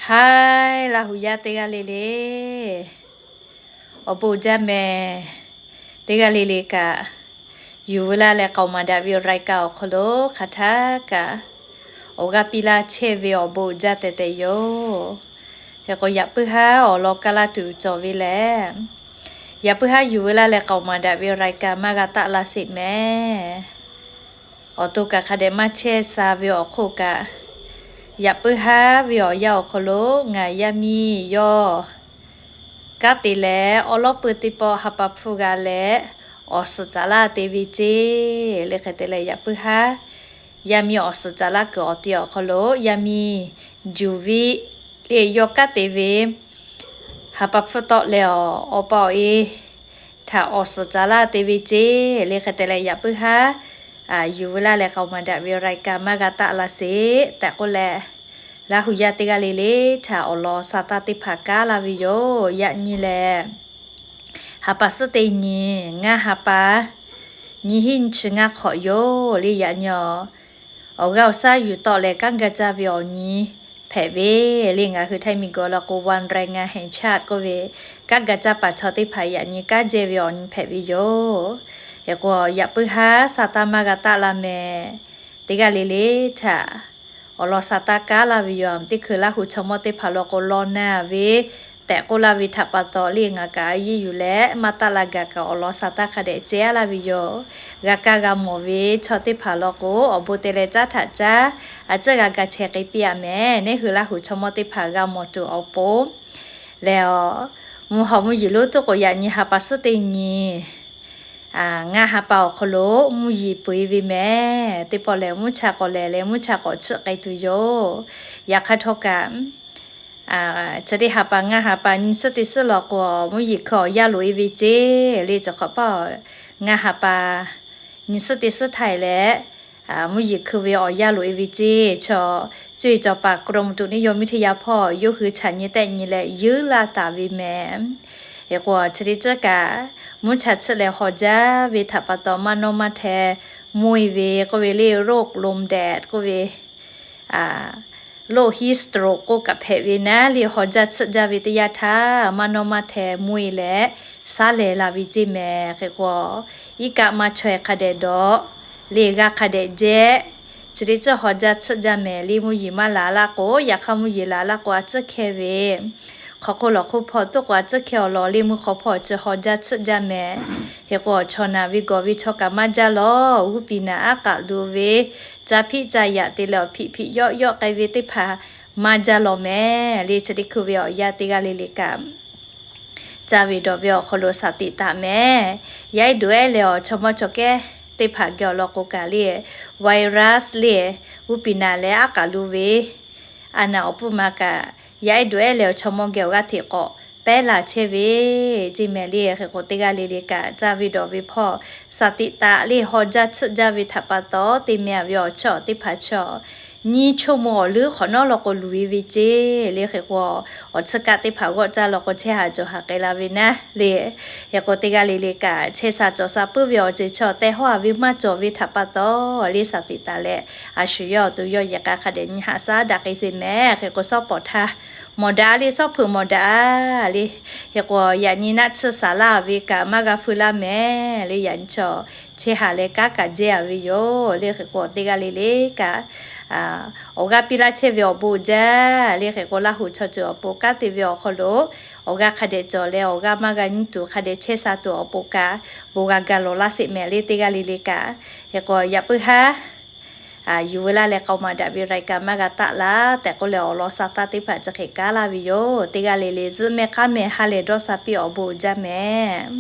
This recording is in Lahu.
Haiˉ, Laˇ huˍ yaˇ teˇ g'aˇ le le, awˬ bon jaˇ mehˍ. Teˇ g'aˇ le le kaꞈ, yuˬ veu laˇ leh k'aoˍ maˍ daꞈ ve awˬ รายการ awˬ hk'aw lo hk'aˬ htaˇ kaꞈ awˬ g'aˇ piˇ laˇ chehˇ ve awˬ bon jaˇ tehꞈ tehꞈ yoˬ. Hk'e k'o, yaꞈ puiˉ haˉ awˬ lawn kaˇ laˇ tuˬ cawˬ ve lehˬ, yaꞈ puiˉ haˉ yuˬ veu laˇ leh k'aoˍ maˍ daꞈ ve awˬ รายการ maˇ g'a taˆ la sheˍ mehˍ. Awˬ to kaꞈ hk'a dehꞈ maˇ chehˇ sha ve awˬ hk'oˆ kaꞈ, yaꞈ puiˉ haˉ ve awˬ yanˇ awˬ hk'aw lo ngaˬ yaˇ miˇ yawˇ kanˉ te leh awˉ lawˉ peuˇ teˇ pawˆ ha pa hpfuhˇ g'a leh awˬ suhˍ caˍ laˇ te ve ceˇ le. Hk'e te leh yaꞈ puiˉ haˉ yaˇ miˇ awˬ suhˍ caˍ laˇ kuiˬ awˬ ti awˬ hk'aw lo yaˇ miˇ juˬ viˆ le yawˇ kanˉ te ve ha pa hpfuhˇ tawˆ leh awˬ, awˬ pa awˬ e htaꞈ awˬ suhˍ caˍ laˇ te ve ceˇ le. Hk'e te leh yaꞈ puiˉ haˉ yuˬ veu laˇ leh k'aoˍ maˍ daꞈ ve awˬ รายการ maˇ g'a taˆ la sheˍ tehꞈ k'oˆ leh, Laˇ huˍ yaˇ teˇ g'aˇ le le htaꞈ awˬ lawn sha taˇ teˇ hpaˍ kaˉ laˇ ve yoˬ. Yaꞈ nyi lehˬ, ha pa suhˉ teˇ nyi, ngaˇ ha pa nyiˇ hinˉ nyiˇ chi ngaˇ hk'awꞈ yoˬ le. Yaꞈ nyi awˬ g'aˇ awˬ shaˉ yuˬ tawˆ leh kanˉ ga caˇ ve awˬ nyi hpehꞈ ve le. Ngaˬ hui ไทย miˬguiˬ awˬ lawn k'o วันแรงงานแห่งชาติ k'oˆ ve, kanˉ ga caˇ paˍ chaw teˇ hpaˍ yaꞈ nyi kanˉ jehˇ ve awˬ nyi hpehꞈ ve yoˬ. Hk'e k'o, yaꞈ puiˉ haˉ sha taˇ maˇ g'a taˆ la mehˍ. Teˇ g'aˇ le le htaꞈ awˬ lawn sha taˇ kaˉ laˇ ve yoˬ. Teˇ hkui Laˇ huˍ chaw mawˇ teˇ hpaˍ lawn k'o, lawn naˍ ve tehꞈ k'oˆ laˇ ve htaꞈ pa taw le, ngaˬ kaꞈ a yeˇ yuˬ leh maˇ taˆ la gaˬ kaꞈ awˬ lawn sha taˇ hk'a dehꞈ ceh laˇ ve yoˬ. G'a kaˇ g'a mawˬ ve chaw teˇ hpaˍ lawn k'o, awˬ bon te leh caˉ htaꞈ caˉ a ciˉ g'a ga chehˇ k'ai piˇ-a mehˍ. Neˇ hui Laˇ huˍ chaw mawˇ teˇ hpaˍ g'a mawˬ tuˬ awˬ pon lehˬ, mvuhˇ haw mvuhˇ yeˬ lonˉ tuˉ k'o yaꞈ nyi ha pa suhˉ teˇ nyi, ngaˇ ha pa awˬ hk'aw lo mvuhˇ yeˬ peu-e ve mehˍ. Teˇ pawˆ lehˬ, mvuhˇ cha k'awꞈ lehˬ leh mvuhˇ cha k'awꞈ chiˆ k'ai tuˬ yoˬ. Yaꞈ hk'aˇ htawˇ kaꞈ, chi teˇ ha pa ngaˇ ha pa nyi suhˉ teˇ suhˉ lawn k'o, mvuhˇ yeˬ hkui awˬ yanˇ loꞈ-e ve ceˇ le. Cawˬ hk'awꞈ paˇ ngaˇ ha pa nyi suhˉ teˇ suhˉ htaˇ leh, mvuhˇ yeˬ hkui ve awˬ yanˇ loꞈ-e ve ceˇ. Chaw co-e cawˬ paˍ กรมอุตุนิยมวิทยา hpawˇ yawˇ hui chaꞈ nyi tehˆ nyi leh yeunˇ laˇ taˍ ve mehˍ. Hk'e k'o, chi teˇ ceuˬ kaꞈ mvuhˇ cha chiˆ leh haw jaˇ ve htaꞈ pa taw maˇ nawˇ maˇ hteh mvuhˇ-e ve k'oˆ ve le, โรคลมแดด k'oˆ ve โรค heat stroke k'oˆ kaꞈ hpehꞈ ve naˉ le. Haw jaˇ chiˆ jaˇ ve teˇ yanˇ htaˇ maˇ nawˇ maˇ hteh mvuhˇ-e leh saˉ lehˬ la ve ceˇ mehˍ. Hk'e k'o, iˉ kaˆ maˇ chaweh hk'a dehꞈ dawꞈ le, g'a hk'a dehꞈ jehˇ. Chi teˇ ceuˬ haw jaˇ chiˆ jaˇ mehˍ le. Mvuhˇ yeˬ maˇ laˬ laˇ k'o, yaꞈ hk'aˇ mvuhˇ yeˬ laˬ laˇ k'o a ciˉ hkeh ve, hk'aw hk'oˆ lawˬ hk'oˆ hpawˇ tuˉ k'o a ciˉ hkeh awˬ lawn le. Mvuhˇ hk'aw hpawˇ chi haw jaˇ chiˆ jaˇ mehˍ. Hk'e k'o, chaw naˬ ve gawˬ ve chaw kaꞈ maˇ jaˇ lawˬ. G'uˇ piˍ naꞈ aˉ k'aꞈ lu ve, caˇ hpiˆ caˇ yaꞈ te leh awˬ hpiꞈ hpiꞈ yawˆ yawˆ k'ai ve teˇ hpaˍ maˇ jaˇ lawˬ mehˍ le. Chi teˇ hkui ve awˬ yanˇ teˇ g'aˇ le le kaꞈ, caˇ ve dawˬ ve awˬ hk'aw lo shaˍ tiꞈ taˍ mehˍ. Yaˇ ehˉ duˬ ehˉ leh awˬ chaw mawˇ chaw kehˉ teˇ hpaˍ geh awˬ lawn k'o kaꞈ le, virus le, g'uˇ piˍ naꞈ leh aˉ k'aꞈ lu ve a naˬ awˬ pfuhˇ ma kaꞈ, yaˇ ehˉ duˬ ehˉ leh awˬ chaw mawˇ geh awˬ g'aˇ hteꞈ k'awꞈ pehˉ la chehˇ ve ceˇ mehˍ le. Hk'e k'o, teˇ g'aˇ le le kaꞈ caˇ ve dawˬ ve hpawˇ shaˍ tiꞈ taˍ le. Haw jaˇ chiˆ jaˇ ve htaꞈ pa taw, te meh ve awˬ chawˇ teˇ hpaˍ chaw nyiˇ ชั่วโมง awˬ leuˉ hk'awꞈ nawˉ lawn k'o luˬ-e ve ceˇ le. Hk'e k'o, awˬ chiˇ kaˆ teˇ hpaˍ g'awˆ caˇ lawn k'o chehˇ haˍ cawˬ haˍ k'ai la ve naˉ le. Hk'e k'o, teˇ g'aˇ le le kaꞈ chehˇ sha cawˬ sha puiˉ ve awˬ ceuˬ chaw tehꞈ hawˉ-a ve maˇ cawˬ ve htaꞈ pa taw le, shaˍ tiꞈ taˍ leh, a shu yawˇ awˬ to yawˇ yehˬ k'a hk'a dehꞈ nyi haꞈ shaˉ daꞈ k'ai sheˍ mehˍ. Hk'e k'o, sawˉ pawˍ htaˇ mawˬ daꞈ le, sawˉ hpeuꞈ mawˬ daꞈ le. Hk'e k'o, yaꞈ nyi naˆ tsuhˇ saˍ laˇ ve kaꞈ maˇ g'a feu laˇ mehˍ le. Yaꞈ nyi chaw chehˇ haˍ leh kanˉ kaꞈ jehˇ-a ve yoˬ le. Hk'e k'o, teˇ g'aˇ le le kaꞈ awˬ g'aˇ piˇ laˇ chehˇ ve awˬ bon jaˇ le. Hk'e k'o, Laˇ huˍ chaw ceuˬ awˬ pon kanˉ te ve awˬ hk'aw lo awˬ g'aˇ hk'a dehꞈ cawˬ leh awˬ g'aˇ maˇ g'a nyi tuˬ hk'a dehꞈ chehˇ sha tuˬ awˬ pon kaꞈ bon g'a ga lawˬ laˇ sheˍ mehˍ le. Teˇ g'aˇ le le kaꞈ, hk'e k'o, yaꞈ puiˉ haˉ yuˬ veu laˇ leh k'aoˍ maˍ daꞈ ve รายการ maˇ g'a taˆ laˇ tehꞈ k'oˆ leh awˬ lawn sha taˇ teˇ hpaˍ chi hk'e kaˉ laˇ ve yoˬ. Teˇ g'aˇ le le zuhˆ mehˆ k'aˉ mehˍ ha lehˬ dawˇ sha piˇ awˬ bon jaˇ mehˍ.